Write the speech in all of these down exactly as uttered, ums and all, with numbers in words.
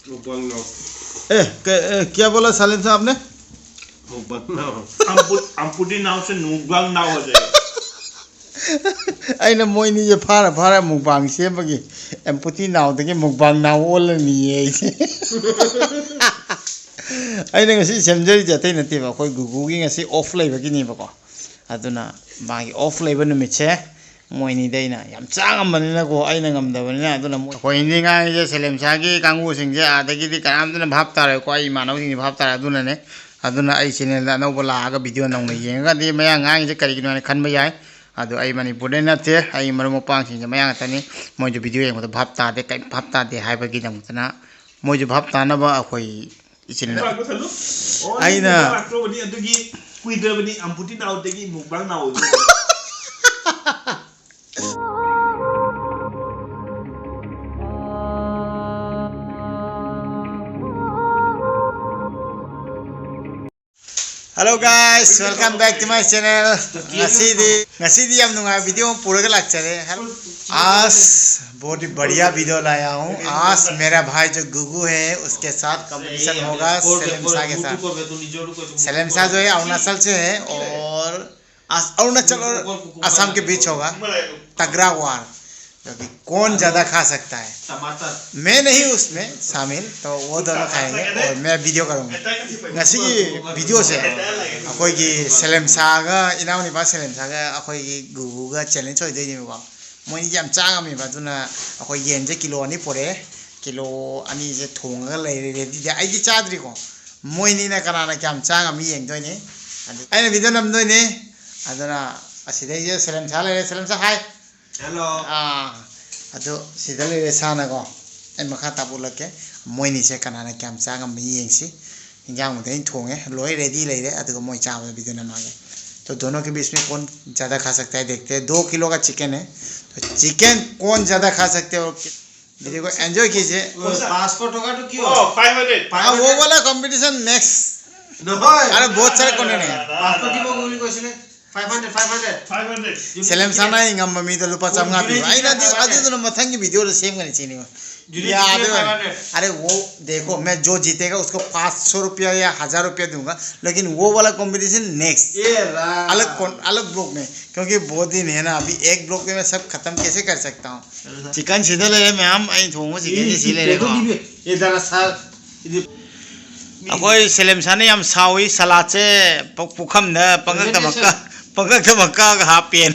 Mukbang now. ए, क- ए, क्या बोला सालिम साहब ने? Mukbang now. हम पुट हम पुटी नाव से नुकबांग नाव हो जाएगा। ꯑꯩꯅ ꯃꯣꯏꯅꯤꯁꯦ ꯐꯥꯔ ꯐꯥꯔ ꯃꯨꯛꯕꯥꯡ ꯁꯦꯝꯕꯒꯤ ꯑꯦꯝꯄꯨꯇꯤ ꯅꯥꯎꯗꯒꯤ ꯃꯨꯛꯕꯥꯡ ꯅꯥꯎ ꯑꯣꯜꯂꯅꯤꯌꯦ ꯑꯩꯁꯦ꯫ ꯑꯩꯅ ꯉꯁꯤ ꯁꯦꯝꯖꯔꯤꯁꯦ ꯑꯇꯩ ꯅꯠꯇꯦꯕ, ꯑꯩꯈꯣꯏ ꯒꯨꯒꯨꯒꯤ ꯉꯁꯤ ꯑꯣꯐ ꯂꯩꯕꯒꯤꯅꯦꯕꯀꯣ꯫ ꯑꯗꯨꯅ ꯃꯥꯒꯤ ꯑꯣꯐ ꯂꯩꯕ ꯅꯨꯃꯤꯠꯁꯦ ꯃꯣꯏꯅꯤꯗ ꯑꯩꯅ ꯌꯥꯝ ꯆꯥ ꯉꯝꯕꯅꯤꯅꯀꯣ, ꯑꯩꯅ ꯉꯝꯗꯕꯅꯤꯅ꯫ ꯑꯗꯨꯅ ꯃꯣꯏ ꯑꯩꯈꯣꯏ ꯍꯤꯟꯗꯤ ꯉꯥꯡꯉꯤꯁꯦ ꯁꯦꯂꯦꯝꯁꯥꯒꯤ ꯀꯥꯡꯕꯨꯁꯤꯡꯁꯦ ꯑꯥꯗꯒꯤꯗꯤ ꯀꯅꯥꯝꯇꯅ ꯚꯥꯞ ꯇꯥꯔꯣꯏꯀꯣ, ꯑꯩ ꯏꯃꯥꯟꯅꯕꯁꯤꯡꯁꯦ ꯚꯥꯞ ꯇꯥꯔꯦ꯫ ꯑꯗꯨꯅꯅꯦ, ꯑꯗꯨꯅ ꯑꯩ ꯆꯦꯅꯦꯜꯗ ꯑꯅꯧꯕ ꯂꯥꯛꯑꯒ ꯚꯤꯗꯤꯑꯣ ꯅꯧꯅ ꯌꯦꯡꯉꯒꯗꯤ ꯃꯌꯥꯡ ꯉꯥꯡꯉꯤꯁꯦ ꯀꯔꯤꯒꯤꯅꯣ ꯍꯥꯏꯅ ꯈꯟꯕ ꯌꯥꯏ꯫ ꯑꯗꯣ ꯑꯩ ꯃꯅꯤꯄꯨꯔꯗꯩ ꯅꯠꯇꯦ, ꯑꯩ ꯃꯔꯨꯞ ꯃꯄꯥꯡꯁꯤꯡꯁꯦ ꯃꯌꯥꯡ ꯉꯥꯛꯇꯅꯤ꯫ ꯃꯣꯏꯁꯨ ꯚꯤꯗꯤꯑꯣ ꯌꯦꯡꯕꯗ ꯚꯥꯞ ꯇꯥꯗꯦ, ꯀꯔꯤꯝ ꯚꯥꯞ ꯇꯥꯗꯦ ꯍꯥꯏꯕꯒꯤꯗꯃꯛꯇꯅ ꯃꯣꯏꯁꯨ ꯚꯥꯞ ꯇꯥꯅꯕ ꯑꯩꯈꯣꯏ ꯏꯆꯤꯟ ꯏꯅꯥꯎ ꯑꯩꯅ ꯂꯥꯛꯇ꯭ꯔꯕꯅꯤ꯫ ꯑꯗꯨꯒꯤ ꯀꯨꯏꯗ꯭ꯔꯕꯅꯤ ꯑꯝꯄꯨꯇꯤ ꯅꯥꯎꯗꯒꯤ ꯃꯨꯛꯕꯥꯡ ꯅꯥꯎ ꯑꯣꯏꯕ꯫ Hello guys, welcome back to my channel. ꯉꯁꯤꯗꯤ ꯉꯁꯤꯗꯤ ꯌꯥꯝ ꯅꯨꯡꯉꯥꯏꯕ ꯚꯤꯗꯤꯑꯣ ꯑꯃ ꯄꯨꯔꯒ ꯂꯥꯛꯆꯔꯦ꯫ आज बहुत ही बढ़िया वीडियो लाया हूँ। आज मेरा भाई जो गुगू है, उसके साथ कंपटीशन होगा सलेमसा के साथ। सलेमसा जो है अरुणाचल से है और अस- अरुणाचल और असम के बीच होगा तगड़ा वार, जो कि कौन ज्यादा खा सकता है। टमाटर। मैं नहीं उसमें शामिल, तो वो दोनों खाएंगे और मैं वीडियो करूँगा। ꯉꯁꯤꯒꯤ ꯚꯤꯗꯤꯑꯣꯁꯦ ꯑꯩꯈꯣꯏꯒꯤ ꯁꯦꯂꯦꯝꯁꯥꯒ, ꯏꯅꯥꯎꯅꯨꯄꯥ ꯁꯦꯂꯦꯝꯁꯥꯒ ꯑꯩꯈꯣꯏꯒꯤ ꯒꯨꯒꯨꯒ ꯆꯦꯂꯦꯟꯖ ꯑꯣꯏꯗꯣꯏꯅꯦꯕꯀꯣ꯫ ꯃꯣꯏꯅꯤꯁꯦ ꯌꯥꯝ ꯆꯥ ꯉꯝꯃꯦꯕ꯫ ꯑꯗꯨꯅ ꯑꯩꯈꯣꯏ ꯌꯦꯟꯁꯦ ꯀꯤꯂꯣ ꯑꯅꯤ ꯄꯨꯔꯛꯑꯦ, ꯀꯤꯂꯣ ꯑꯅꯤꯁꯦ ꯊꯣꯡꯉꯒ ꯂꯩꯔꯦ ꯔꯦꯗꯤꯗ꯫ ꯑꯩꯗꯤ ꯆꯥꯗ꯭ꯔꯤꯀꯣ, ꯃꯣꯏꯅꯤꯅ ꯀꯅꯥꯅ ꯀꯌꯥꯝ ꯆꯥ ꯉꯝꯃꯤ ꯌꯦꯡꯗꯣꯏꯅꯦ꯫ ꯑꯗꯨ ꯑꯩꯅ ꯚꯤꯗꯤꯑꯣ ꯅꯝꯗꯣꯏꯅꯦ꯫ ꯑꯗꯨꯅ ꯑꯁꯤꯗꯩꯁꯦ ꯁꯦꯂꯦꯝꯁꯥ ꯂꯩꯔꯦ꯫ ꯁꯦꯂꯦꯝꯁꯥ, ꯍꯥꯏ꯫ ꯍꯦꯜꯂꯣ꯫ ꯑꯥ, ꯑꯗꯣ ꯁꯤꯗ ꯂꯩꯔꯦ ꯁꯥꯅꯀꯣ꯫ ꯑꯩ ꯃꯈꯥ ꯇꯥꯕ ꯎꯠꯂꯛꯀꯦ꯫ ꯃꯣꯏꯅꯤꯁꯦ ꯀꯅꯥꯅ ꯀꯌꯥꯝ ꯆꯥ ꯉꯝꯃꯤ ꯌꯦꯡꯁꯤ꯫ ꯏꯟꯖꯥꯡꯕꯨꯗꯤ ꯑꯩꯅ ꯊꯣꯡꯉꯦ, ꯂꯣꯏ ꯔꯦꯗꯤ ꯂꯩꯔꯦ, ꯑꯗꯨꯒ ꯃꯣꯏ ꯆꯥꯕꯗ ꯚꯤꯗꯤꯑꯣ ꯅꯝꯃꯛꯑꯒꯦ꯫ तो दोनों के बीच में कौन ज़्यादा खा सकता है देखते हैं। दो किलो का चिकन है, तो चिकन कौन ज़्यादा खा सकते हैं। और वीडियो को एंजॉय कीजिए। পাসপোর্ট হোগা তো কি Oh, five hundred. हाँ, वो वाला कंपटीशन नेक्स्ट। নহয়। अरे बहुत सारे कंटेंट है। পাসপোৰ্ট দিব বুলি কৈছিলে। Five hundred, five hundred. Five hundred. ꯁꯦꯂꯦꯝꯁꯥꯅ ꯑꯩ ꯉꯝꯕ ꯃꯤꯗ ꯂꯨꯄꯥ ꯆꯥꯝꯃꯉꯥ ꯄꯤꯕ꯫ ꯑꯩꯅ ꯑꯗꯨ ꯑꯗꯨꯗꯨꯅ ꯃꯊꯪꯒꯤ ꯚꯤꯗꯤꯑꯣꯗ ꯁꯦꯝꯒꯅꯤ ꯁꯤꯅꯤ꯫ याद है। अरे, वो देखो, मैं जो जीतेगा उसको पाँच सौ रुपया या हज़ार रुपया दूंगा, लेकिन वो वाला कंपटीशन नेक्स्ट, अलग कौन, अलग ब्लॉग में, क्योंकि बहुत दिन है ना। अभी एक ब्लॉग में मैं सब खत्म कैसे कर सकता हूँ? चिकन सीधे ले रहे, मैं हम अहीं थोंगो चिकन से सीधे ले रहे। ये जरा सा, ये अखोई सेलेम सा ने याम साउई सलाद से पुखम न पंगक तमक्का पंगक तमक्का हापेन।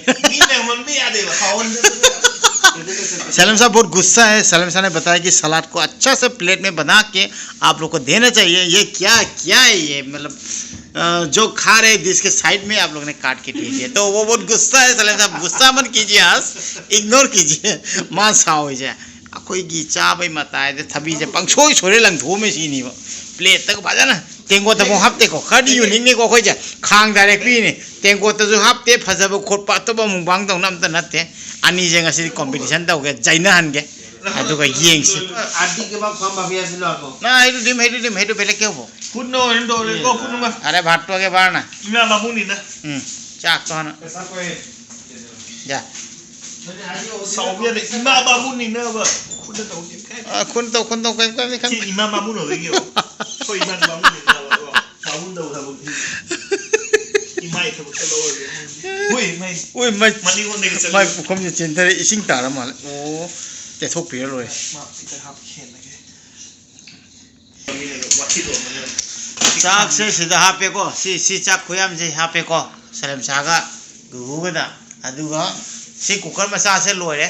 सलेम साहब बहुत गुस्सा है। सलेम साहब ने बताया कि सलाद को अच्छा से प्लेट में बना के आप लोग को देना चाहिए। ये क्या, क्या है ये? मतलब, अ, जो खा रहे डिश के साइड में आप लोग ने काट के दे दिया, तो वो बहुत गुस्सा है। सलेम साहब, गुस्सा मत कीजिए, आज इग्नोर कीजिए। मां साओ इसे, अखोई की चाबई मताए थे, थबी से पंक्सोई छोरे लंग धो में सीनी वो। प्लेट तक बाजा ना, तेंगो तब हफ्ते को खड़ी यू निंगने को खोई जा, खांग डायरेक्ट भी नहीं। तेंगो तो जो हफ्ते फजब खोट पा तो बम बांग तो नम तो नते। अनि जेंगा से कंपटीशन तो हो गया, जाइना हन के। ꯑꯗꯨꯒ ꯌꯦꯡꯁꯤ꯫ ꯑꯥꯔꯇꯤꯛ ꯑꯃ ꯐꯝꯕ ꯐꯤꯌꯥꯁꯤ ꯂꯥꯛꯀꯣ꯫ ꯅ, ꯍꯩꯗꯨ ꯗꯤꯝ, ꯍꯩꯗꯨ ꯗꯤꯝ, ꯍꯩꯗꯨ ꯕꯦꯂꯦꯛ ꯀꯦ ꯍꯣꯕꯣ꯫ ꯈꯨꯠꯅ ꯑꯣꯏꯅ ꯇꯧꯔꯦꯀꯣ, ꯈꯨꯠꯅ꯫ ꯑꯔꯦ, ꯚꯥꯠꯇꯣꯒꯦ ꯕꯥꯔꯅ꯫ ꯏꯃꯥ ꯕꯥꯃꯨꯅꯤꯅ꯫ ꯎꯝ, ꯆꯥꯛꯇꯣ ꯍꯥꯟꯅ꯫ ꯌꯥ꯫ ꯁꯥꯎꯕ ꯌꯥꯗꯦ, ꯏꯃꯥ ꯕꯥꯃꯨꯅꯤꯅꯕ꯫ ꯈꯨꯠꯅ ꯇꯧꯗꯦ꯫ ꯑ, ꯈꯨꯠꯅ ꯇꯧ, ꯈꯨꯠꯅ ꯇꯧ, ꯀꯩꯝ, ꯀꯩꯝ, ꯀꯩꯝ꯫ ꯁꯤ ꯏꯃꯥ ꯕꯥꯃꯨꯟ ꯑꯣꯏꯕꯒꯤ꯫ ꯑꯩꯈꯣꯏ ꯏꯃꯥ ꯕꯥꯃꯨꯅꯤꯅꯕ꯫ ꯕꯥꯃꯨꯟ ꯇꯧꯕ ꯊꯕꯛꯇꯤ ꯏꯃꯥꯏ ꯊꯕꯛꯇ ꯂꯧꯔꯒꯦ꯫ ꯍꯣꯏ, ꯏꯃꯥꯏ꯫ ꯍꯣꯏ, ꯃꯥꯏ, ꯃꯅꯤꯉꯣꯟꯗꯒꯤ ꯆꯠꯂꯦ꯫ ꯃꯥꯏ ꯄꯨꯈꯝꯁꯦ ꯆꯦꯟꯊꯔꯦ, ꯏꯁꯤꯡ ꯇꯥꯔ ꯃꯥꯜꯂꯦ꯫ ꯑꯣ, ꯇꯩꯊꯣꯛꯄꯤꯔ ꯂꯣꯏꯔꯦ꯫ ꯃꯥ ꯈꯤꯇꯪ ꯍꯥꯞꯈꯤꯍꯜꯂꯒꯦ꯫ ꯆꯥꯛꯁꯦ ꯁꯤꯗ ꯍꯥꯞꯄꯦꯀꯣ꯫ ꯁꯤ, ꯁꯤ ꯆꯥꯛ ꯈꯨꯌꯥꯝꯁꯦ ꯍꯥꯞꯄꯦꯀꯣ꯫ ꯁꯂꯦꯝꯁꯥꯒ ꯒꯨꯒꯨꯒꯗ꯫ ꯑꯗꯨꯒ ꯁꯤ ꯀꯨꯀꯔ ꯃꯆꯥꯁꯦ ꯂꯣꯏꯔꯦ꯫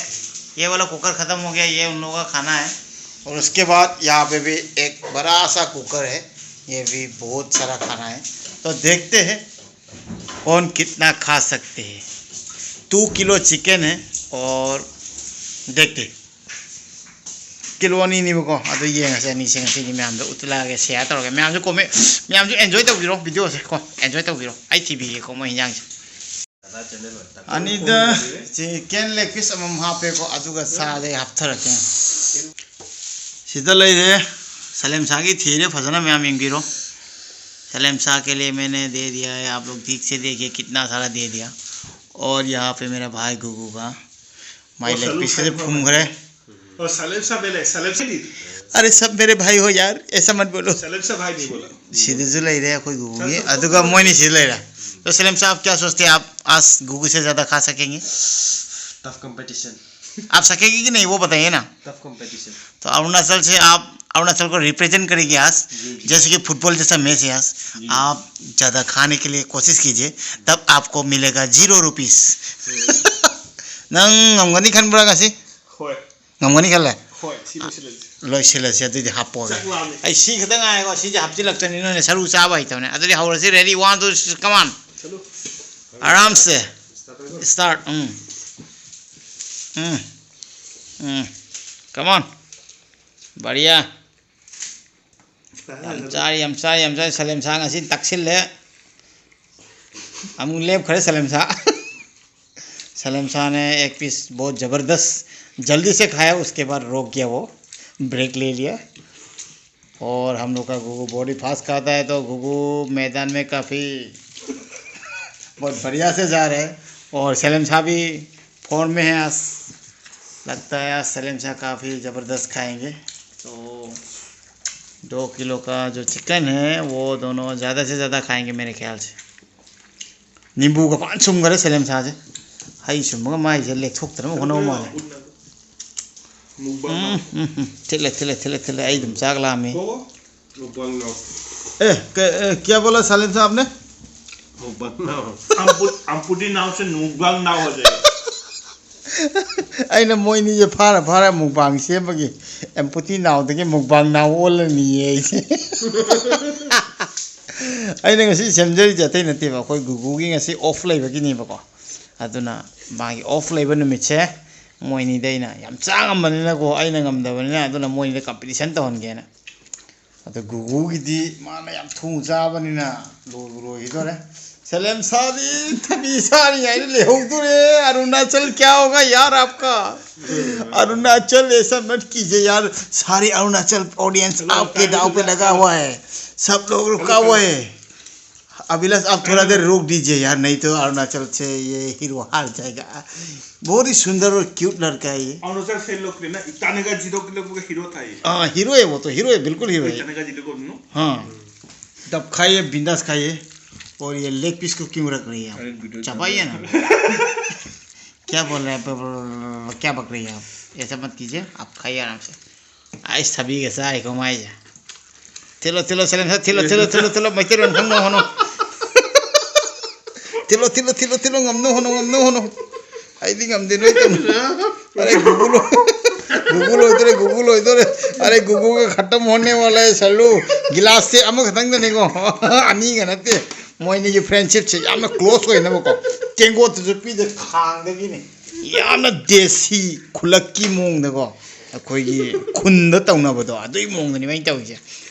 ये वाला कुकर खत्म हो गया, ये उन लोगों का खाना है। और उसके बाद यहाँ पे भी एक बड़ा सा कुकर है, ये भी बहुत सारा खाना है। तो देखते हैं कौन कितना खा सकते हैं। टू किलो चिकन है और देखते हैं। ꯀꯤꯂꯣ ꯑꯅꯤꯅꯦꯕꯀꯣ꯫ ꯑꯗꯨ ꯌꯦꯡꯉꯁꯦ, ꯑꯅꯤꯁꯦ ꯉꯁꯤꯗꯤ ꯃꯌꯥꯝꯗ ꯎꯠꯂꯛꯑꯒꯦ, ꯁꯤꯌꯥꯔ ꯇꯧꯔꯒꯦ꯫ ꯃꯌꯥꯝꯁꯨ ꯀꯣꯃꯦꯟ, ꯃꯌꯥꯝꯁꯨ ꯑꯦꯟꯖꯣꯏ ꯇꯧꯕꯤꯔꯣ ꯚꯤꯗꯤꯑꯣꯁꯦ ꯀꯣ, ꯑꯦꯟꯖꯣꯏ ꯇꯧꯕꯤꯔꯣ꯫ ꯑꯩ ꯊꯤꯕꯤꯒꯦꯀꯣ ꯃꯣꯏ ꯍꯤꯟꯖꯥꯡꯁꯦ꯫ ꯑꯅꯤꯗ ꯆꯤꯀꯦꯟ ꯂꯦꯒ ꯄꯤꯁ ꯑꯃꯃꯝ ꯍꯥꯞꯄꯦꯀꯣ, ꯑꯗꯨꯒ ꯁꯥꯁꯦ ꯍꯥꯞꯊꯔꯛꯀꯦ꯫ ꯁꯤꯗ ꯂꯩꯔꯦ, ꯁꯂꯦꯝꯁꯥꯒꯤ ꯊꯤꯔꯦ, ꯐꯖꯅ ꯃꯌꯥꯝ ꯌꯦꯡꯕꯤꯔꯣ꯫ सलेम शाह के लिए मैंने दे दिया है, आप लोग ठीक से देखिए कितना सारा दे दिया। और यहाँ पे मेरा भाई गुगू का माई लेग पीस से फूम खड़े। और सलेम सा मेरे, सलेम सा नहीं। अरे, सब मेरे भाई हो यार, ऐसा मत बोलो। सलेम सा भाई नहीं बोला। ꯁꯤꯗꯁꯨ ꯂꯩꯔꯦ ꯑꯩꯈꯣꯏ ꯒꯨꯒꯨꯒꯤ, ꯑꯗꯨꯒ ꯃꯣꯏꯅꯤ ꯁꯤꯗ ꯂꯩꯔꯦ꯫ तो सलेम साहब, क्या सोचते हैं आप? आज गुगू से ज़्यादा खा सकेंगे? Tough competition. आप सकेंगे कि नहीं, वो बताइए ना। Tough competition. तो अरुणाचल से आप अरुणाचल को रिप्रेजेंट करेंगे आज। जी, जी। जैसे कि फुटबॉल जैसा मैच है आज। जी। आप ज़्यादा खाने के लिए कोशिश कीजिए, तब आपको मिलेगा ज़ीरो रुपीस। ꯅꯪ ꯉꯝꯒꯅꯤ ꯈꯟꯕ꯭ꯔꯥ ꯉꯁꯤ? ꯍꯣꯏ꯫ ꯉꯝꯒꯅꯤ ꯈꯜꯂꯦ? ꯍꯣꯏ, ꯁꯤ ꯂꯣꯏꯁꯤꯜꯂꯁꯤ꯫ ꯂꯣꯏꯁꯤꯜꯂꯁꯤ, ꯑꯗꯨꯗꯤ ꯍꯥꯞꯄꯣꯒꯦ꯫ ꯆꯥꯛ ꯂꯥꯝꯃꯦ꯫ ꯑꯩ ꯁꯤ ꯈꯛꯇ ꯉꯥꯏꯔꯦꯀꯣ, ꯁꯤꯁꯦ ꯍꯥꯞꯆꯤꯜꯂꯛꯇꯅꯤ, ꯅꯣꯏꯅ ꯁꯔꯨ ꯆꯥꯕ ꯍꯩꯇꯕꯅꯦ꯫ ꯑꯗꯨꯗꯤ ꯍꯧꯔꯁꯤ, ready, one, two, three, come on. ꯆꯠꯂꯨ꯫ ꯑꯔꯥꯝꯁꯦ꯫ ꯁ꯭ꯇꯥꯔꯠ ꯇꯧꯔꯣ꯫ Start, um. Um. Um. Come on. ꯕꯥꯔꯤꯌꯥ꯫ ꯌꯥꯝ ꯆꯥꯔꯤ, ꯌꯥꯝ ꯆꯥꯔꯤ, ꯌꯥꯝ ꯆꯥꯔꯤ꯫ ꯁꯂꯦꯝ ꯁꯥ ꯉꯁꯤ ꯇꯛꯁꯤꯜꯂꯦ꯫ ꯑꯃꯨꯛ ꯂꯦꯞꯈ꯭ꯔꯦ ꯁꯂꯦꯝ ꯁꯥ꯫ सलेम शाह ने एक पीस बहुत ज़बरदस्त जल्दी से खाया, उसके बाद रोक गया, वो ब्रेक ले लिया। और हम लोग का गुगू बहुत ही फास्ट खाता है, तो गुगू मैदान में काफ़ी बहुत बढ़िया से जा रहे हैं। और सलेम शाह भी फॉर्म में है आज, लगता है आज सलेम शाह काफ़ी ज़बरदस्त खाएंगे। तो दो किलो का जो चिकन है, वो दोनों ज़्यादा से ज़्यादा खाएंगे मेरे ख्याल से। ꯅꯤꯝꯕꯨꯒ ꯐꯖꯅ ꯁꯨꯝꯈꯔꯦ ꯁꯦꯂꯦꯝꯁꯥꯁꯦ꯫ ꯍꯩ ꯁꯨꯝꯕꯒ ꯃꯥꯏꯁꯦ ꯂꯦꯛꯊꯣꯛꯇꯅꯕ ꯍꯣꯠꯅꯕ ꯃꯥꯜꯂꯦ꯫ ꯎꯝ, ꯎꯝ, ꯎꯝ꯫ ꯊꯤꯠꯂꯦ, ꯊꯤꯠꯂꯦ, ꯊꯤꯠꯂꯦ, ꯊꯤꯠꯂꯦ꯫ ꯑꯩ ꯑꯗꯨꯝ ꯆꯥꯛ ꯂꯥꯝꯃꯤ꯫ ꯃꯨꯛꯕꯥꯡ ꯅꯥꯎ꯫ ए, क-, ए, क्या बोला सलीम साहब ने? ꯃꯨꯛꯕꯥꯡ ꯅꯥꯎ꯫ ꯑꯝꯄꯨ-, ꯑꯝꯄꯨꯇꯤ ꯅꯥꯎꯁꯦ ꯃꯨꯛꯕꯥꯡ ꯅꯥꯎ ꯍꯧꯖꯤꯛ꯫ ꯑꯩꯅ ꯃꯣꯏꯅꯤꯁꯦ ꯐꯥꯔ ꯐꯥꯔ ꯃꯨꯛꯕꯥꯡ ꯁꯦꯝꯕꯒꯤ ꯑꯦꯝꯄꯨꯇꯤ ꯅꯥꯎꯗꯒꯤ ꯃꯨꯛꯕꯥꯡ ꯅꯥꯎ ꯑꯣꯜꯂꯅꯤꯌꯦ ꯑꯩꯁꯦ꯫ ꯑꯩꯅ ꯉꯁꯤ ꯁꯦꯝꯖꯔꯤꯁꯦ ꯑꯇꯩ ꯅꯠꯇꯦꯕ, ꯑꯩꯈꯣꯏ ꯒꯨꯒꯨꯒꯤ ꯉꯁꯤ ꯑꯣꯐ ꯂꯩꯕꯒꯤꯅꯦꯕꯀꯣ꯫ ꯑꯗꯨꯅ ꯃꯥꯒꯤ ꯑꯣꯐ ꯂꯩꯕ ꯅꯨꯃꯤꯠꯁꯦ ꯃꯣꯏꯅꯤꯗ ꯑꯩꯅ ꯌꯥꯝ ꯆꯥ ꯉꯝꯕꯅꯤꯅꯀꯣ, ꯑꯩꯅ ꯉꯝꯗꯕꯅꯤꯅ, ꯑꯗꯨꯅ ꯃꯣꯏꯅꯤꯗ ꯀꯝꯄꯤꯇꯤꯁꯟ ꯇꯧꯍꯟꯒꯦꯅ꯫ ꯑꯗꯣ ꯒꯨꯒꯨꯒꯤꯗꯤ ꯃꯥꯅ ꯌꯥꯝ ꯊꯨꯅ ꯆꯥꯕꯅꯤꯅ ꯂꯣꯏꯕꯨ ꯂꯣꯏꯈꯤꯗꯣꯔꯦ꯫ ꯁꯦꯂꯦꯝ ꯁꯥꯗꯤ ꯊꯕꯤ ꯁꯥꯔꯤꯉꯩꯗ ꯂꯩꯍꯧꯗꯣꯔꯦ꯫ अरुणाचल क्या होगा यार आपका? अरुणाचल ऐसा मत कीजिए यार, सारे अरुणाचल ऑडियंस आपके दाव पे लगा हुआ है, सब लोग रुका हुआ है। अभिलाष, आप थोड़ा देर रोक दीजिए यार, नहीं तो अरुणाचल से ये हीरो हार जाएगा। बहुत ही सुंदर और क्यूट लड़का है ये। अरुणाचल से लोग ना इतने का जिदो के लोग का हीरो था ये। हाँ, हीरो है वो तो, हीरो है, बिल्कुल हीरो है। इतने का जिदो को नो। हाँ, तब खाइए, बिंदास खाइए। और ये लेग पीस को क्यों रख रही है आप? अरे, वीडियो चपाइए ना। क्या बोल रहे हैं आप? क्या बक रही है आप? ऐसा मत कीजिए, आप खाइए आराम से। आइस, सभी के साथ घुमाई जा। थिलो, थिलो, सलेम साहब, थिलो, थिलो, थिलो, थिलो, मैं तेरे रंग होनो। थिलो, थिलो, थिलो, थिलो, ngam no hono, ngam no hono। I think हम दिन में तो अरे गुगुल, गुगुल होते रे, गुगुल होते रे। अरे गुगुल का खत्म होने वाला है सल्लू। गिलास से अमुक खत्म करने को। अनी का नते। मोइनी की फ्रेंडशिप से यार मैं क्लोज को इन्हें को। केंगो तो जो पी दे खांग दे की नहीं। ꯌꯥꯝꯅ ꯗꯦꯁꯤ ꯈꯨꯜꯂꯛꯀꯤ ꯃꯑꯣꯡꯗꯀꯣ, ꯑꯩꯈꯣꯏꯒꯤ ꯈꯨꯟꯗ ꯇꯧꯅꯕꯗꯣ ꯑꯗꯨꯒꯤ ꯃꯑꯣꯡꯗꯅꯤ ꯃꯣꯏꯅ ꯇꯧꯔꯤꯁꯦ꯫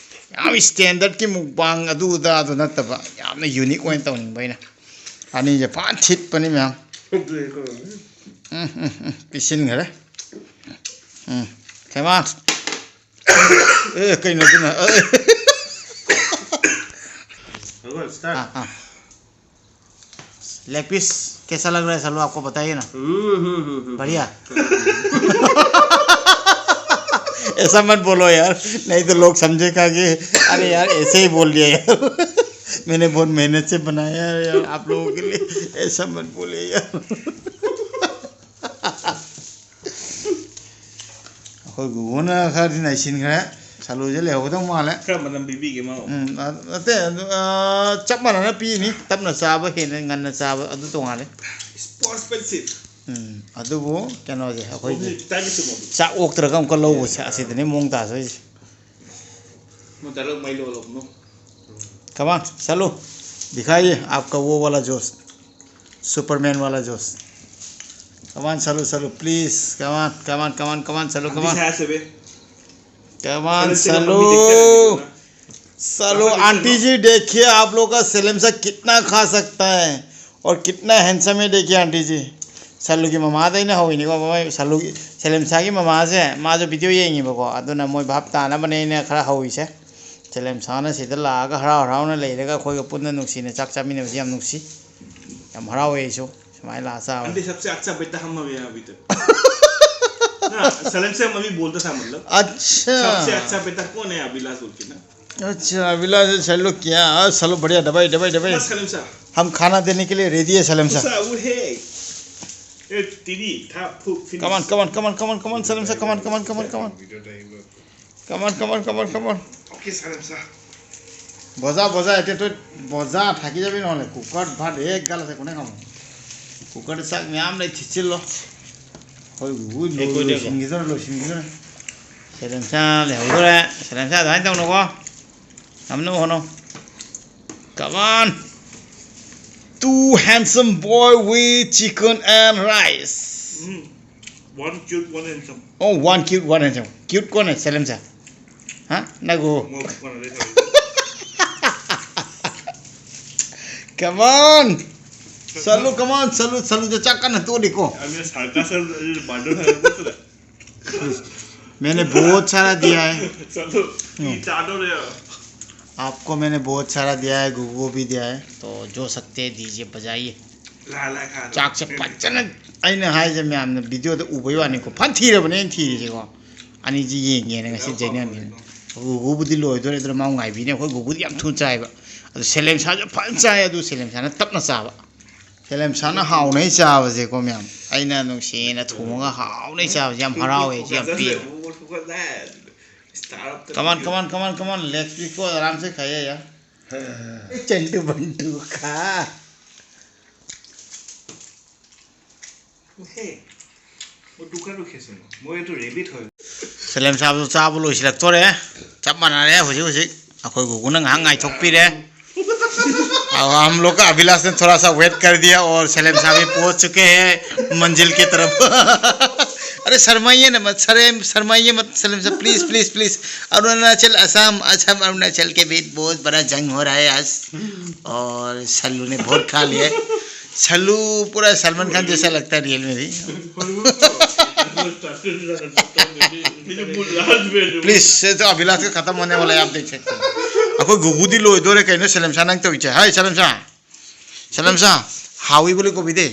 ꯌꯥꯝ ꯁ꯭ꯇꯦꯟꯗꯔꯠꯀꯤ ꯃꯨꯛꯕꯥꯡ ꯑꯗꯨ ꯑꯗꯥ ꯑꯗꯨ ꯅꯠꯇꯕ, ꯌꯥꯝꯅ ꯌꯨꯅꯤꯛ ꯑꯣꯏꯅ ꯇꯧꯅꯤꯡꯕ ꯑꯩꯅ꯫ ꯑꯅꯤꯁꯦ ꯐꯖꯅ ꯊꯤꯠꯄꯅꯤ ꯃꯌꯥꯝ꯫ ꯎꯝ, ꯎꯝ, ꯎꯝ, ꯄꯤꯁꯤꯟꯈ꯭ꯔꯦ꯫ ꯎꯝ, ꯈꯦꯃꯥ꯫ ꯑꯦ, ꯀꯩꯅꯣ ꯑꯗꯨꯅ? ꯑꯦ꯫ Hello, start. हाँ, हाँ। लेग पीस कैसा लग रहा है सल्लू, आपको बताइए ना। हम्म, हम्म, हम्म, हम्म। बढ़िया। ऐसा मत बोलो यार, नहीं तो लोग समझेगा कि अरे यार, ऐसे ही बोल दिया यार। मैंने बहुत मेहनत से बनाया है यार, आप लोगों के लिए। ऐसा मत बोले यार। ꯑꯩꯈꯣꯏ ꯒꯨꯒꯨꯅ ꯈꯔꯗꯤ ꯅꯩꯁꯤꯟꯈ꯭ꯔꯦ꯫ ꯁꯂꯨꯁꯦ ꯂꯩꯍꯧꯒꯗꯧ ꯃꯥꯜꯂꯦ꯫ ꯈꯔ ꯃꯅꯝ ꯄꯤꯕꯤꯒꯦ ꯃꯥ꯫ ꯎꯝ, ꯑ, ꯅꯠꯇꯦ, ꯑꯗꯨ, ꯑ, ꯆꯞ ꯃꯥꯟꯅꯅ ꯄꯤꯅꯤ꯫ ꯇꯞꯅ ꯆꯥꯕ ꯍꯦꯟꯅ ꯉꯟꯅ ꯆꯥꯕ ꯑꯗꯨ ꯇꯣꯉꯥꯜꯂꯦ꯫ Sports pencil. ꯎꯝ, ꯑꯗꯨꯕꯨ ꯀꯩꯅꯣꯁꯦ ꯑꯩꯈꯣꯏꯒꯤ ꯇꯥꯏꯝ ꯁꯨꯝ ꯑꯣꯏꯕ꯫ ꯆꯥꯛ ꯑꯣꯛꯇ꯭ꯔꯒ ꯑꯃꯨꯛꯀ ꯂꯧꯕꯁꯦ ꯑꯁꯤꯗꯅꯤ ꯃꯑꯣꯡ ꯇꯥꯗꯣꯏꯁꯦ꯫ ꯃꯣꯏ ꯗꯥꯏꯔꯦꯛ ꯃꯩ ꯂꯣꯜꯂꯕꯅꯣ꯫ Come on, चलो, दिखाइए आपका वो वाला जोश, सुपरमैन वाला जोश। Come on, चलो, चलो, please, come on, come on, come on, come on, चलो, come on। Say Bay. Come on, चलो। चलो, आंटी जी, देखिए आप लोग का सलेम सा कितना खा सकता है और कितना हैंडसम है। देखिए आंटी जी, ꯁꯜꯂꯨꯒꯤ ꯃꯃꯥꯗ ꯑꯩꯅ ꯍꯧꯔꯤꯅꯤꯀꯣ꯫ ꯃꯣꯏ ꯁꯜꯂꯨꯒꯤ, ꯁꯂꯦꯝꯁꯥꯒꯤ ꯃꯃꯥꯁꯦ, ꯃꯥꯁꯨ ꯚꯤꯗꯤꯑꯣ ꯌꯦꯡꯉꯤꯕꯀꯣ, ꯑꯗꯨꯅ ꯃꯣꯏ ꯚꯥꯞ ꯇꯥꯅꯕꯅꯦ ꯑꯩꯅ ꯈꯔ ꯍꯧꯔꯤꯁꯦ꯫ ꯁꯦꯂꯦꯝ ꯁꯥꯅ ꯁꯤꯗ ꯂꯥꯛꯑꯒ ꯍꯔꯥꯎ ꯍꯔꯥꯎꯅ ꯂꯩꯔꯒ ꯑꯩꯈꯣꯏꯒ ꯄꯨꯟꯅ ꯅꯨꯡꯁꯤꯅ ꯆꯥꯛ ꯆꯥꯃꯤꯟꯅꯕꯁꯤ ꯌꯥꯝ ꯅꯨꯡꯁꯤ꯫ ꯌꯥꯝ ꯍꯔꯥꯎꯋꯦ ꯑꯩꯁꯨ ꯁꯨꯃꯥꯏꯅ ꯂꯥꯛꯑ ꯆꯥꯕ꯫ अंडे सबसे अच्छा बेटा हम अभी अभी तक। ना, सलेम से हम अभी बोलता था, मतलब। अच्छा। सबसे अच्छा बेटा कौन है अभिलाष बोल के ना? अच्छा, अभिलाष, चलो क्या? हाँ, चलो, बढ़िया, दबाई, दबाई, दबाई। बस सलेम साहब। हम खाना देने के लिए रेडी है, सलेम साहब। सा वो है। ए, तीन, था, फू, finish। Come on, come on, come on, come on, come on, Salem साहब, come on, come on, come on, come on। Come on, come on, come on, come on। OK, Salem साहब। বজা, বজা, এতিয়া তই বজা, থাকি যাবি নহ'লে। কুকাৰত ভাত এক গাল আছে, কোনে খাব? কুকাৰত চাক ম্যাম নাই, থিচিল ল। হৈ গৈ, এই কৈ দে আকৌ। ꯂꯣꯏꯁꯤꯟꯈꯤꯗꯣꯔꯦ, ꯂꯣꯏꯁꯤꯟꯈꯤꯗꯣꯔꯦ꯫ ꯁꯦꯂꯦꯝꯁꯥ ꯂꯩꯍꯧꯗꯣꯔꯦ꯫ ꯁꯦꯂꯦꯝꯁꯥ ꯑꯗꯨꯃꯥꯏꯅ ꯇꯧꯅꯨꯀꯣ꯫ ꯉꯝꯅꯕ ꯍꯣꯠꯅꯧ꯫ Come on! Two handsome boy with chicken and rice. Hmm. One cute, one handsome। Oh, one cute, one handsome. Cute कौन है? सलेम सा। हाँ? ना गो। More fun है, देखो। Come on! Salu, come on, salu, salu, जो चाका ना तो देखो। अब ये सारका सर, ये बांडो है, बोल रहा है। मैंने बहुत सारा दिया है। सर तो, ये चाटो रे। आपको मैंने बहुत सारा दिया है, गुगु को भी दिया है। तो जो सकते हैं दीजिए, बजाइए। ला, ला, खा लो। ꯆꯥꯛꯁꯦ ꯐꯖꯅ ꯑꯩꯅ ꯍꯥꯏꯁꯦ ꯃꯌꯥꯝꯅ ꯚꯤꯗꯤꯑꯣꯗ ꯎꯕꯩ ꯋꯥꯅꯤꯀꯣ꯫ ꯐꯟ ꯊꯤꯔꯕꯅꯦ ꯑꯩꯅ ꯊꯤꯔꯤꯁꯦꯀꯣ꯫ ꯑꯅꯤꯁꯤ ꯌꯦꯡꯒꯦꯅ ꯉꯁꯤ ꯖꯦꯅꯦꯜꯅꯦꯅ꯫ ꯒꯨꯒꯨꯕꯨꯗꯤ ꯂꯣꯏꯗꯣꯔꯦ, ꯑꯗꯨꯅ ꯃꯥ ꯉꯥꯏꯕꯤꯅꯦ꯫ ꯑꯩꯈꯣꯏ ꯒꯨꯒꯨꯗꯤ ꯌꯥꯝ ꯊꯨꯅ ꯆꯥꯏꯕ꯫ ꯑꯗꯣ ꯁꯦꯂꯦꯝꯁꯥꯁꯨ ꯐꯖꯅ ꯆꯥꯏ, ꯑꯗꯨ ꯁꯦꯂꯦꯝꯁꯥꯅ ꯇꯞꯅ ꯆꯥꯕ꯫ ꯁꯦꯂꯦꯝꯁꯥꯅ ꯍꯥꯎꯅꯩ ꯆꯥꯕꯁꯦꯀꯣ ꯃꯌꯥꯝ꯫ ꯑꯩꯅ ꯅꯨꯡꯁꯤꯅ ꯊꯣꯡꯉꯒ ꯍꯥꯎꯅꯩ ꯆꯥꯕꯁꯦ ꯌꯥꯝ ꯍꯔꯥꯎꯋꯦ, ꯑꯩꯁꯦ ꯌꯥꯝ ꯄꯦꯜꯂꯦ꯫ Come on, come on, come on, come on, leg piece को आराम से खाइए यार। चंटू बंटू खा। हे, वो टुका टुकी सुनो। वो ये तो रेबिट हो। ꯁꯦꯂꯦꯝ ꯁꯥꯕꯗꯣ ꯆꯥꯕ ꯂꯣꯏꯁꯤꯜꯂꯛꯇꯣꯔꯦ꯫ ꯆꯞ ꯃꯥꯟꯅꯔꯦ ꯍꯧꯖꯤꯛ ꯍꯧꯖꯤꯛ꯫ ꯑꯩꯈꯣꯏ ꯒꯨꯒꯨꯅ ꯉꯥꯏꯍꯥꯛ ꯉꯥꯏꯊꯣꯛꯄꯤꯔꯦ꯫ अब हम लोग का अभिलाष ने थोड़ा सा वेट कर दिया और सलेम साहब भी पहुंच चुके हैं मंजिल की तरफ। अरे शर्माइए ना मत, शर्म शर्माइए मत सलेम साहब, please please please. Arunachal Assam, Assam Arunachal के बीच बहुत बड़ा जंग हो रहा है आज। और सल्लू ने बहुत खा लिया है। सल्लू पूरा सलमान खान जैसा लगता है रियल में भी। प्लीज, ये तो अभिलाष का खत्म होने वाला है, आप देख सकते हैं। ꯑꯩꯈꯣꯏ ꯒꯨꯒꯨꯗꯤ ꯂꯣꯏꯗꯣꯔꯦ ꯀꯩꯅꯣ, ꯁꯦꯂꯦꯝꯁꯥ ꯅꯪ ꯇꯧꯔꯤꯁꯦ꯫ ꯍꯥꯏ ꯁꯦꯂꯦꯝꯁꯥ, ꯁꯦꯂꯦꯝꯁꯥ, ꯍꯥꯎꯏ ꯕꯣꯂꯤ ꯀꯣꯕꯤꯗꯤ꯫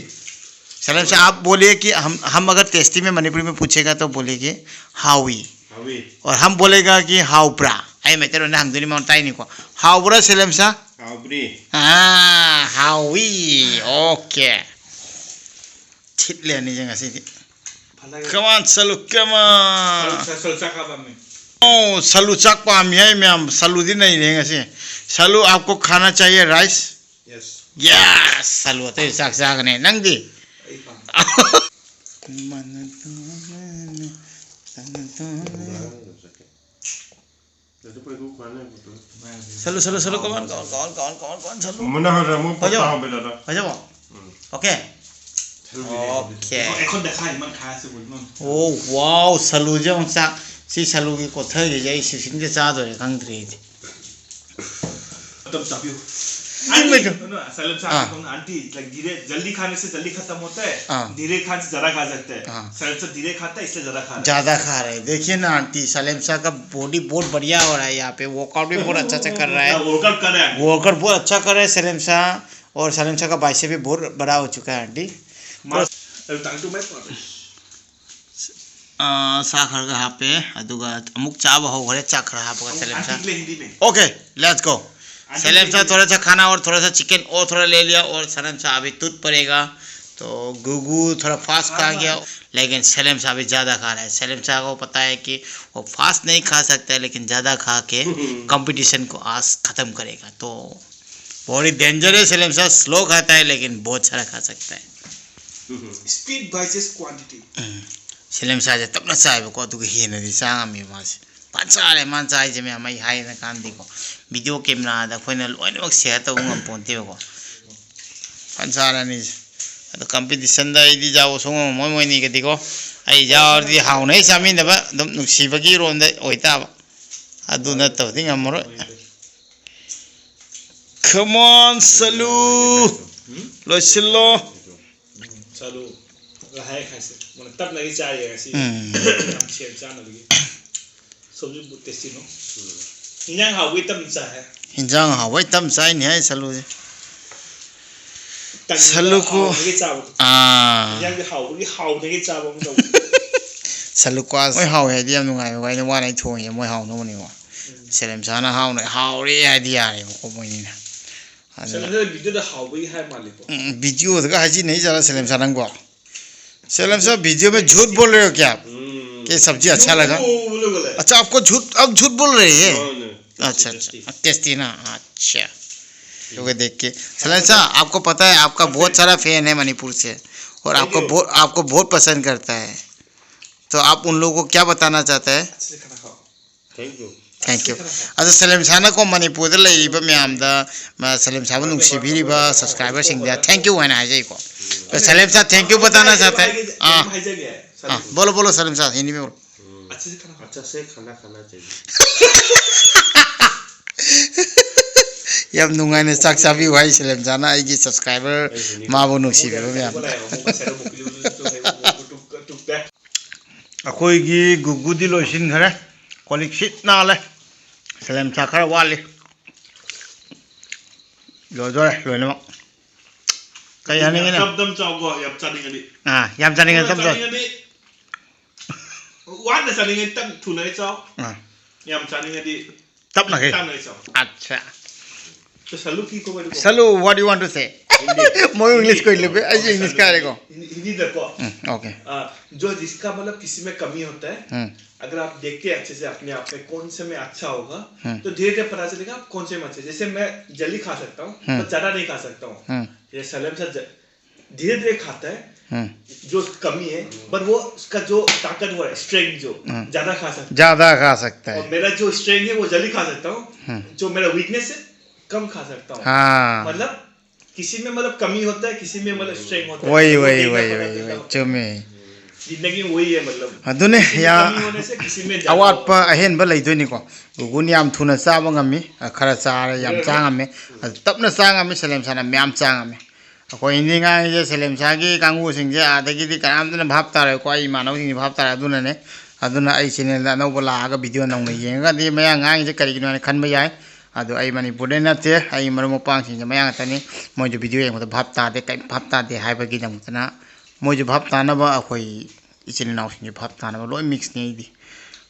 ꯁꯦꯂꯦꯝꯁꯥ, आप बोलिए कि हम, हम अगर टेस्टी में मणिपुरी में पूछेगा तो बोलिए कि ꯍꯥꯎꯏ꯫ ꯍꯥꯎꯏ꯫ और हम बोलेगा कि ꯍꯥꯎꯕ꯭ꯔꯥ? ꯑꯩ ꯃꯩꯇꯩꯂꯣꯟꯗ ꯍꯪꯗꯣꯏꯅꯤ, ꯃꯉꯣꯟꯗ ꯇꯥꯏꯅꯤꯀꯣ꯫ ꯍꯥꯎꯕ꯭ꯔꯥ ꯁꯦꯂꯦꯝꯁꯥ? ꯍꯥꯎꯕ꯭ꯔꯤ꯫ ꯑꯥ, ꯍꯥꯎꯏ꯫ ꯑꯣꯀꯦ꯫ ꯊꯤꯠꯂꯦ ꯑꯅꯤꯁꯦ ꯉꯁꯤꯗꯤ꯫ ꯐꯖꯔꯦ꯫ Come on, ꯁꯂꯨ, come on꯫ ꯁꯂꯨ, ꯁꯂꯨ ꯆꯥꯛ ꯄꯥꯝꯃꯤ꯫ ꯑꯣ, ꯁꯂꯨ ꯆꯥꯛ ꯄꯥꯝꯃꯤ ꯍꯥꯏ ꯃꯌꯥꯝ꯫ ꯁꯂꯨꯗꯤ ꯅꯩꯔꯦ ꯉꯁꯤ꯫ ꯁꯂꯨ, आपको खाना चाहिए rice? Yes꯫ Yes, ꯁꯂꯨ ꯑꯇꯩ ꯆꯥꯛ ꯆꯥꯒꯅꯤ꯫ ꯅꯪꯗꯤ? ꯑꯩ ꯄꯥꯝꯃꯤ꯫ ꯁꯂꯨ, ꯁꯂꯨ, ꯁꯂꯨ, come on, come on, come on, come on, come on, come on, ꯁꯂꯨ꯫ ꯃꯨꯟꯅ ꯍꯧꯔꯦ, ꯑꯃꯨꯛ ꯐꯖꯕ? ꯄꯠꯊꯍꯧꯕ ꯂꯩꯔꯦ꯫ ꯐꯖꯕ? ꯎꯝ꯫ ꯑꯣꯀꯦ꯫ ꯁꯂꯨꯒꯤꯗꯤ ꯑꯣꯀꯦ꯫ ꯑꯩꯈꯣꯏ ꯗꯈꯥꯏ ꯃꯟ ꯈꯥꯏ ꯁꯤ ꯕꯨꯜ ꯃꯟ꯫ ꯑꯣ, ꯋꯥꯎ, ꯁꯂꯨꯁꯦ ꯑꯃꯨꯛ ꯆꯥꯛ, ꯁꯤ ꯁꯂꯨꯒꯤ ꯀꯣꯊꯔꯤꯁꯦ ꯑꯩ ꯁꯤꯁꯤꯡꯁꯦ ꯆꯥꯗꯣꯏꯔꯦ ꯈꯪꯗ꯭ꯔꯦ ꯑꯩꯗꯤ꯫ ꯇꯞ ꯆꯥꯕꯤꯌꯨ꯫ ꯏꯃꯩꯗꯣ꯫ ꯑꯥ꯫ ꯁꯂꯨ ꯆꯥꯛ ꯑꯥ꯫ ꯊꯣꯡ ꯑꯟꯇꯤ, like, धीरे, जल्दी खाने से जल्दी खत्म होता है, हाँ। धीरे खाने से ज्यादा खा सकते हैं। हाँ। सलेम साहब धीरे खाता है, इसलिए ज्यादा खा रहे हैं। ज़्यादा खा रहे हैं। देखिए ना आंटी, सलेम साहब का बॉडी बहुत बढ़िया हो रहा है यहाँ पे, वर्कआउट भी बहुत अच्छा से कर रहा है। हाँ, वर्कआउट कर रहा है। वर्कआउट बहुत अच्छा कर रहा है सलेम साहब, और सलेम साहब का बाइसेप भी बहुत बड़ा हो चुका है आंटी। मास-, अरे, टांग तो मैं पकड़ रहा हूँ। ꯑ, ꯁꯥ ꯈꯔ ꯈꯔ ꯍꯥꯞꯄꯦ, ꯑꯗꯨꯒ ꯑꯃꯨꯛ ꯆꯥꯕ ꯍꯧꯈ꯭ꯔꯦ, ꯆꯥꯛ ꯈꯔ ꯍꯥꯞꯄꯒ ꯑꯃꯨꯛ ꯁꯂꯦꯝ ꯁꯥ꯫ आंटी के लिए हिंदी में। Okay, let's go। Aunty Salem के साहब लिए। थोड़ा सा खाना और थोड़ा सा चिकन और थोड़ा ले लिया और सलेम साहब अभी टूट पड़ेगा। तो गुगू थोड़ा फास्ट खा गया, लेकिन सलेम साहब भी ज़्यादा खा रहा है। सलेम साहब को पता है कि वो फास्ट नहीं खा सकता है, लेकिन ज़्यादा खा के कंपटीशन को आज ख़त्म करेगा। तो बहुत ही डेंजर है सलेम साहब, स्लो खाता है लेकिन बहुत सारा खा सकता है। Speed versus quantity. ꯎꯝ꯫ ꯁꯦꯂꯦꯝ ꯁꯥꯁꯦ ꯇꯞꯅ ꯆꯥꯏꯕꯀꯣ, ꯑꯗꯨꯒ ꯍꯦꯟꯅꯗꯤ ꯆꯥ ꯉꯝꯃꯦ ꯃꯥꯁꯦ꯫ ꯐꯖꯅ ꯆꯥꯔꯦ ꯃꯥꯅ ꯆꯥꯔꯤꯁꯦ ꯃꯌꯥꯝ, ꯑꯩ ꯍꯥꯏꯅ ꯀꯥꯟꯗꯤꯀꯣ꯫ ꯚꯤꯗꯤꯑꯣ ꯀꯦꯃꯦꯔꯥꯗ ꯑꯩꯈꯣꯏꯅ ꯂꯣꯏꯅꯃꯛ ꯁꯤꯌꯔ ꯇꯧꯕ ꯉꯝꯄꯣꯟꯇꯦꯕꯀꯣ꯫ ꯐꯖꯅ ꯆꯥꯔꯦ ꯑꯅꯤꯁꯦ꯫ ꯑꯗꯣ ꯀꯝꯄꯤꯇꯤꯁꯟꯗ ꯑꯩꯗꯤ ꯌꯥꯎꯕ ꯁꯨꯡꯉꯝ ꯉꯝꯃꯣꯏ ꯃꯣꯏꯅꯤꯒꯗꯤꯀꯣ꯫ ꯑꯩ ꯌꯥꯎꯔꯗꯤ ꯍꯥꯎꯅ ꯍꯦꯛ ꯆꯥꯃꯤꯟꯅꯕ ꯑꯗꯨꯝ ꯅꯨꯡꯁꯤꯕꯒꯤ ꯔꯣꯝꯗ ꯑꯣꯏꯇꯥꯕ꯫ ꯑꯗꯨ ꯅꯠꯇꯕꯗꯤ ꯉꯝꯃꯔꯣꯏ꯫ Come on, ꯁꯂꯨ꯫ ꯂꯣꯏꯁꯤꯜꯂꯣ꯫ ꯆꯠꯂꯨ꯫ ꯍꯥꯏ ꯈꯥꯏꯁꯦ ꯃꯣꯏꯅ ꯇꯞꯅꯒꯤ ꯆꯥꯔꯤꯌꯦ ꯉꯁꯤ꯫ ꯎꯝ꯫ ꯌꯥꯝ ꯁꯦꯝ ꯆꯥꯅꯕꯒꯤ꯫ ꯁꯣꯝꯁꯨ ꯇꯦꯁꯇꯤꯅꯣ꯫ ꯏꯟꯖꯥꯡ ꯍꯥꯎꯕꯒꯤ ꯇꯞꯅ ꯆꯥꯏ ꯍꯥꯏ꯫ ꯍꯤꯟꯖꯥꯡ ꯍꯥꯎꯕꯩ ꯇꯞꯅ ꯆꯥꯏꯅꯤ ꯍꯥꯏ ꯁꯂꯨꯁꯦ꯫ ꯇꯟꯕ ꯁꯂꯨꯀꯣ꯫ ꯍꯥꯎꯕꯒꯤ ꯆꯥꯕꯗꯣ꯫ ꯑꯥ꯫ ꯏꯟꯖꯥꯡꯗꯤ ꯍꯥꯎꯕꯒꯤ ꯍꯥꯎꯗꯒꯤ ꯆꯥꯕ ꯑꯃ ꯇꯧꯕ꯫ ꯁꯂꯨꯀ꯭ꯋꯥꯁ ꯃꯣꯏ ꯍꯥꯎꯋꯦ ꯍꯥꯏꯗꯤ ꯌꯥꯝ ꯅꯨꯡꯉꯥꯏꯕ ꯋꯥꯏꯅ ꯋꯥꯅ ꯑꯩ ꯊꯣꯡꯉꯦ ꯃꯣꯏ ꯍꯥꯎꯅꯕꯅꯦꯕ꯫ ꯁꯦꯂꯦꯝꯁꯥꯅ ꯍꯥꯎꯅ ꯍꯥꯎꯔꯦ ꯍꯥꯏꯗꯤ ꯌꯥꯔꯦꯕꯀꯣ ꯃꯣꯏꯅꯤꯅ꯫ ꯑꯗꯨꯅ ꯁꯦꯂꯦꯝꯁꯥ ꯚꯤꯗꯤꯑꯣꯗ ꯍꯥꯎꯕꯒꯤ ꯍꯥꯏ ꯃꯥꯜꯂꯦꯀꯣ꯫ ꯎꯝ, ꯚꯤꯗꯤꯑꯣꯗꯒ ꯍꯥꯏꯖꯤꯟꯅꯩ ꯖꯥꯠꯂ ꯁꯦꯂꯦꯝꯁꯥ ꯅꯪꯕꯣ? सलेम साहब, वीडियो में झूठ बोल रहे हो क्या आप? कि सब्जी अच्छा लगा? अच्छा, आपको झूठ, आप झूठ बोल रहे हैं? अच्छा, अच्छा, टेस्टी ना, अच्छा। लोग देख के, सलेम साहब, आपको पता है आपका बहुत सारा फैन है मणिपुर से, और आपको बहुत, आपको बहुत पसंद करता है, तो आप उन लोगों को क्या बताना चाहते हैं? Thank you. Thank you. ꯑꯗꯣ ꯁꯂꯦꯝ ꯁꯥꯅꯀꯣ ꯃꯅꯤꯄꯨꯔꯗ ꯂꯩꯔꯤꯕ ꯃꯌꯥꯝꯗ, ꯃ-, ꯁꯂꯦꯝ ꯁꯥꯕꯨ ꯅꯨꯡꯁꯤꯕꯤꯔꯤꯕ ꯁꯕꯁꯀ꯭ꯔꯥꯏꯕꯔꯁꯤꯡꯗ thank you ꯍꯥꯏꯅ ꯍꯥꯏꯖꯩꯀꯣ꯫ तो सलेम साहब, thank you बताना चाहते हैं। हाँ। हाँ, बोलो, बोलो सलेम साहब, हिंदी में बोलो। अच्छा से खाना खाना चाहिए। ꯌꯥꯝ ꯅꯨꯡꯉꯥꯏꯅ ꯆꯥꯛ ꯆꯥꯕꯤꯌꯨ ꯍꯥꯏ ꯁꯂꯦꯝ ꯁꯥꯅ ꯑꯩꯒꯤ ꯁꯕꯁꯀ꯭ꯔꯥꯏꯕꯔ ꯃꯥꯕꯨ ꯅꯨꯡꯁꯤꯕꯤꯕ ꯃꯌꯥꯝꯗ꯫ ꯑꯩꯈꯣꯏꯒꯤ ꯒꯨꯒꯨꯗꯤ ꯂꯣꯏꯁꯤꯟꯈꯔꯦ꯫ ꯀꯣꯜ ꯂꯤꯛ ꯁꯤꯠ ꯅꯥꯜꯂꯦ꯫ ꯁꯂꯦꯝ ꯁꯥ ꯈꯔ ꯋꯥꯠꯂꯤ꯫ ꯂꯣꯏꯗꯣꯔꯦ ꯂꯣꯏꯅꯃꯛ꯫ ꯀꯩ ꯍꯥꯏꯅꯤꯡꯉꯤꯅꯣ? ꯇꯞ ꯇꯞ ꯆꯥꯎꯀꯣ, ꯌꯥꯝ ꯆꯥꯅꯤꯡꯉꯗꯤ꯫ ꯑꯥ, ꯌꯥꯝ ꯆꯥꯅꯤꯡꯉꯗꯤ ꯇꯞ ꯆꯥꯎ꯫ ꯆꯥꯅꯤꯡꯉꯗꯤ ꯋꯥꯅ ꯆꯥꯅꯤꯡꯉꯗꯤ ꯇꯞ ꯊꯨꯅ ꯆꯥꯎ꯫ ꯑꯥ, ꯌꯥꯝ ꯆꯥꯅꯤꯡꯉꯗꯤ ꯇꯞꯅ ꯈꯩ꯫ ꯇꯞꯅ ꯆꯥꯎ꯫ ꯑꯠꯆꯥ꯫ तो सलू की को मेरे को सलू, what do you want to say? Hindi. ꯃꯣꯏ ꯏꯪꯂꯤꯁ ꯀꯣꯏ ꯂꯨꯕꯦ, ꯑꯩꯁꯨ हिंदी। ꯏꯪꯂꯤꯁ ꯀꯥꯏꯔꯦꯀꯣ꯫ हिंदी हिंदी देखो। हम्म, OK। आ, जो जिसका मतलब किसी में कमी होता है, हम्म, अगर आप देखते हैं अच्छे से अपने आप में कौन से में अच्छा होगा, हम्म। तो धीरे धीरे पता चलेगा आप कौन से में अच्छे। जैसे मैं जल्दी खा सकता हूँ, हम्म। पर ज्यादा नहीं खा सकता हूँ। हम्म, ये सलेम सा ज- धीरे धीरे खाता है, हम्म। जो कमी है, पर वो उसका जो ताकतवर है, स्ट्रेंथ जो हम्म। ज्यादा खा सकता है। ज्यादा खा सकता और है। मेरा जो स्ट्रेंथ है वो जल्दी खा सकता हूँ, हम्म। जो मेरा वीकनेस है कम खा सकता हूँ। हाँ। मतलब किसी में मतलब कमी होता है, किसी में मतलब स्ट्रेंथ होता है। वही वो वही देखना वही पड़ता है वही कि वही कम- चुमे। जिंदगी में वही है मतलब। ꯑꯗꯨꯅꯦ किसी में ꯌꯥ- कमी होने से किसी में ज्यादा ꯑꯋꯥꯠꯄ होगा। ꯑꯍꯦꯟꯕ ꯂꯩꯗꯣꯏꯅꯤꯀꯣ꯫ ꯒꯨꯒꯨꯟ ꯌꯥꯝ ꯊꯨꯅ ꯆꯥꯕ ꯉꯝꯃꯤ, ꯈꯔ ꯆꯥꯔ ꯌꯥꯝ ꯆꯥ ꯉꯝꯃꯤ꯫ ꯑꯗꯨ ꯇꯞꯅ ꯆꯥ ꯉꯝꯃꯤ, ꯁꯂꯦꯝ ꯁꯥꯅ ꯃꯌꯥꯝ ꯆꯥ ꯉꯝꯃꯤ꯫ ꯑꯩꯈꯣꯏ ꯍꯤꯟꯗꯤ ꯉꯥꯡꯉꯤꯁꯦ ꯁꯦꯂꯦꯝꯁꯥꯒꯤ ꯀꯥꯡꯕꯨꯁꯤꯡꯁꯦ ꯑꯥꯗꯒꯤꯗꯤ ꯀꯅꯥꯝꯇꯅ ꯚꯥꯞ ꯇꯥꯔꯣꯏꯀꯣ, ꯑꯩ ꯏꯃꯥꯟꯅꯕꯁꯤꯡꯁꯦ ꯚꯥꯞ ꯇꯥꯔꯦ꯫ ꯑꯗꯨꯅꯅꯦ, ꯑꯗꯨꯅ ꯑꯩ ꯆꯦꯅꯦꯜꯗ ꯑꯅꯧꯕ ꯂꯥꯛꯑꯒ ꯚꯤꯗꯤꯑꯣ ꯅꯧꯅ ꯌꯦꯡꯉꯒꯗꯤ ꯃꯌꯥꯡ ꯉꯥꯡꯉꯤꯁꯦ ꯀꯔꯤꯒꯤꯅꯣ ꯍꯥꯏꯅ ꯈꯟꯕ ꯌꯥꯏ꯫ ꯑꯗꯣ ꯑꯩ ꯃꯅꯤꯄꯨꯔꯗꯩ ꯅꯠꯇꯦ, ꯑꯩ ꯃꯔꯨꯞ ꯃꯄꯥꯡꯁꯤꯡꯁꯦ ꯃꯌꯥꯡ ꯉꯥꯛꯇꯅꯤ꯫ ꯃꯣꯏꯁꯨ ꯚꯤꯗꯤꯑꯣ ꯌꯦꯡꯕꯗ ꯚꯥꯞ ꯇꯥꯗꯦ, ꯀꯔꯤꯝ ꯚꯥꯞ ꯇꯥꯗꯦ ꯍꯥꯏꯕꯒꯤꯗꯃꯛꯇꯅ ꯃꯣꯏꯁꯨ ꯚꯥꯞ ꯇꯥꯅꯕ ꯑꯩꯈꯣꯏ ꯏꯆꯤꯜ ꯏꯅꯥꯎꯁꯤꯡꯁꯨ ꯚꯥꯞ ꯇꯥꯅꯕ ꯂꯣꯏ ꯃꯤꯛꯁꯅꯤ ꯑꯩꯗꯤ꯫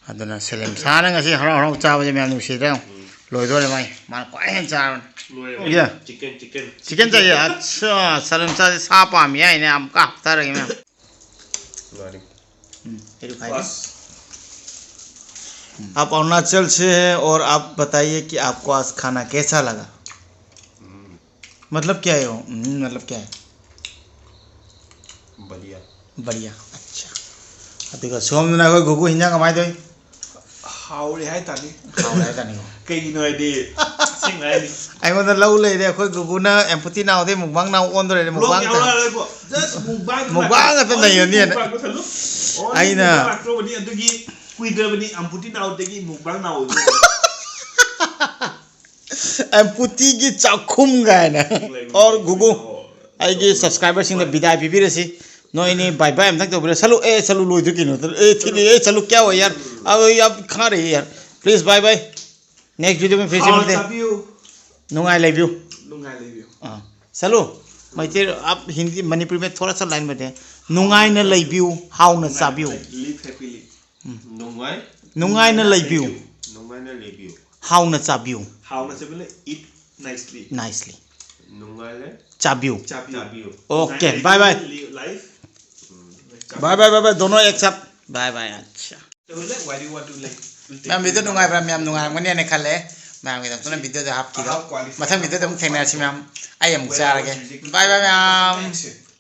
ꯑꯗꯨꯅ ꯁꯦꯂꯦꯝ ꯁꯥꯅ ꯉꯁꯤ ꯍꯔꯥꯎ ꯍꯔꯥꯎ ꯆꯥꯕꯁꯦ ꯃꯌꯥꯝ ꯅꯨꯡꯁꯤꯗ꯭ꯔꯥ ꯌꯦꯡꯉꯨ꯫ ꯂꯣꯏꯗꯣꯔꯦ ꯃꯥꯏ꯫ ꯃꯥꯅ ꯈ꯭ꯋꯥꯏ ꯍꯦꯟꯅ ꯆꯥꯔꯕꯅꯤ꯫ ꯂꯣꯏꯔꯦ꯫ ꯌꯥ꯫ Chicken, chicken. ꯆꯤꯛꯀꯟ ꯆꯥꯏꯌꯦ꯫ ꯑꯠꯁꯥ, ꯁꯦꯂꯦꯝ ꯁꯥꯁꯦ ꯁꯥ ꯄꯥꯝꯃꯤ ꯍꯥꯏꯅꯦ, ꯑꯃꯨꯛꯀ ꯍꯥꯞꯊꯔꯒꯦ ꯃꯌꯥꯝ꯫ ꯂꯣꯏꯔꯦ꯫ ꯎꯝ, ꯑꯩꯁꯨ ꯈꯥꯏꯒꯦ꯫ ꯕꯁ꯫ आप अरुणाचल से हैं और आप बताइए कि आपको आज खाना कैसा लगा? हम्म। मतलब क्या है वो? हम्म, मतलब क्या है? बढ़िया। बढ़िया, अच्छा। ꯑꯗꯨꯒ ꯁꯣꯝꯗꯅ ꯑꯩꯈꯣꯏ ꯒꯨꯒꯨ ꯍꯤꯟꯖꯥꯡ ꯀꯃꯥꯏꯅ ꯇꯧꯏ? ꯍꯥꯎꯔꯦ ꯍꯥꯏꯇꯥꯔꯦ꯫ ꯍꯥꯎꯔꯦ ꯍꯥꯏꯇꯥꯔꯦꯀꯣ꯫ ꯀꯩꯒꯤꯅꯣ ꯍꯥꯏꯗꯤ, ꯁꯦꯡꯅ ꯍꯥꯏꯔꯗꯤ, ꯑꯩꯉꯣꯟꯗ ꯂꯧ ꯂꯩꯔꯦ꯫ ꯑꯩꯈꯣꯏ ꯒꯨꯒꯨꯅ ꯑꯦꯝꯄꯨꯇꯤ ꯅꯥꯎꯗꯩ ꯃꯨꯛꯕꯥꯡ ꯅꯥꯎ ꯑꯣꯟꯗꯣꯔꯦ꯫ ꯕ꯭ꯂꯣꯛ ꯃꯨꯛꯕꯥꯡ ꯌꯥꯎꯔꯛꯑꯔꯣꯏꯀꯣ꯫ Just ꯃꯨꯛꯕꯥꯡ ꯃꯨꯛꯕꯥꯡ ꯉꯥꯛꯇ ꯑꯣꯟꯂꯤ ꯅꯩꯔꯅꯤ ꯍꯥꯏꯅ꯫ ꯃꯨꯛꯕꯥꯡ ꯈꯛꯇ ꯂꯨ꯫ ꯑꯣꯟꯂꯤ ꯑꯩꯅ ꯃꯨꯛꯕꯥꯡ ꯂꯥꯛꯇ꯭ꯔꯕꯅꯤ, ꯑꯗꯨꯒꯤ ꯀꯨꯏꯗ꯭ꯔꯕꯅꯤ ꯑꯦꯝꯄꯨꯇꯤ ꯅꯥꯎꯗꯒꯤ ꯃꯨꯛꯕꯥꯡ ꯅꯥꯎ ꯑꯣꯏꯗꯣꯏꯅꯤ꯫ ꯑꯦꯝꯄꯨꯇꯤꯒꯤ ꯆꯥꯛꯈꯨꯝ ꯀꯥꯏꯅ꯫ ꯑꯣꯔ ꯒꯨꯒꯨ, ꯑꯩꯒꯤ ꯁꯕꯁꯀ꯭ꯔꯥꯏꯕꯔꯁꯤꯡꯗ ꯕꯤꯗꯥꯏ ꯄꯤꯕꯤꯔꯁꯤ꯫ ꯅꯣꯏꯅꯤ ꯕꯥꯏ ꯕꯥꯏ ꯑꯝꯇꯪ ꯇꯧꯕꯤꯔꯣ꯫ ꯁꯂꯨ, ꯑꯦ, ꯁꯂꯨ ꯂꯣꯏꯗ꯭ꯔꯤ ꯀꯩꯅꯣ꯫ ꯑꯦ, ꯊꯤꯜꯂꯤ, ꯑꯦ, ꯁꯂꯨ ꯀꯌꯥ ꯑꯣꯏ ꯌꯥꯔ? ꯑ, ꯌꯥꯝ ꯈꯥꯔꯦ ꯌꯥꯔ꯫ Please, bye bye. Next video में फिर से ꯍꯥꯎꯅ मिलते हैं. ꯆꯥꯕꯤꯌꯨ꯫ ꯅꯨꯡꯉꯥꯏ ꯂꯩꯕꯤꯌꯨ꯫ ꯅꯨꯡꯉꯥꯏ ꯂꯩꯕꯤꯌꯨ꯫ ꯑꯥ꯫ ꯁꯂꯨ, ꯃꯩꯇꯩ, ꯑꯞ ꯍꯤꯟꯗꯤ, ꯃꯅꯤꯄꯨꯔꯤ ꯃꯦ ꯊꯣꯔꯥ ꯁꯥ ꯂꯥꯏꯟ ꯕꯇꯥꯏ꯫ ꯅꯨꯡꯉꯥꯏꯅ ꯂꯩꯕꯤꯌꯨ, ꯍꯥꯎꯅ ꯆꯥꯕꯤꯌꯨ꯫ Live happily. ꯎꯝ꯫ ꯅꯨꯡꯉꯥꯏ-, ꯅꯨꯡꯉꯥꯏꯅ ꯂꯩꯕꯤꯌꯨ꯫ ꯅꯨꯡꯉꯥꯏꯅ ꯂꯩꯕꯤꯌꯨ꯫ ꯍꯥꯎꯅ ꯆꯥꯕꯤꯌꯨ꯫ ꯍꯥꯎꯅ ꯆꯥꯕꯤꯌꯨ, eat nicely. Nicely. ꯅꯨꯡꯉꯥꯏꯅ ꯆꯥꯕꯤꯌꯨ꯫ ꯆꯥꯕꯤꯌꯨ꯫ ꯆꯥꯕꯤꯌꯨ꯫ Okay, ꯅꯨꯡꯉꯥꯏꯅ bye bye. Live, live. ꯎꯝ, ꯆꯥꯕꯤꯌꯨ꯫ Bye bye, bye bye, दोनों एक साथ. Bye bye, अच्छा. What do you want to, like, ꯃꯌꯥꯝ, ꯚꯤꯗꯤꯑꯣ ꯅꯨꯡꯉꯥꯏꯕ꯭ꯔꯥ? ꯃꯌꯥꯝ ꯅꯨꯡꯉꯥꯏꯔꯝꯒꯅꯤ ꯍꯥꯏꯅ ꯈꯜꯂꯦ꯫ ꯃꯌꯥꯝꯒꯤꯗꯃꯛꯇꯅ ꯚꯤꯗꯤꯑꯣꯗꯣ ꯍꯥꯞꯈꯤꯗꯣ꯫ ꯃꯊꯪ ꯚꯤꯗꯤꯑꯣꯗ ꯑꯃꯨꯛ ꯊꯦꯡꯅꯔꯁꯤ ꯃꯌꯥꯝ꯫ ꯑꯩ ꯑꯃꯨꯛ ꯆꯥꯔꯒꯦ꯫ Bye bye ꯃꯌꯥꯝ꯫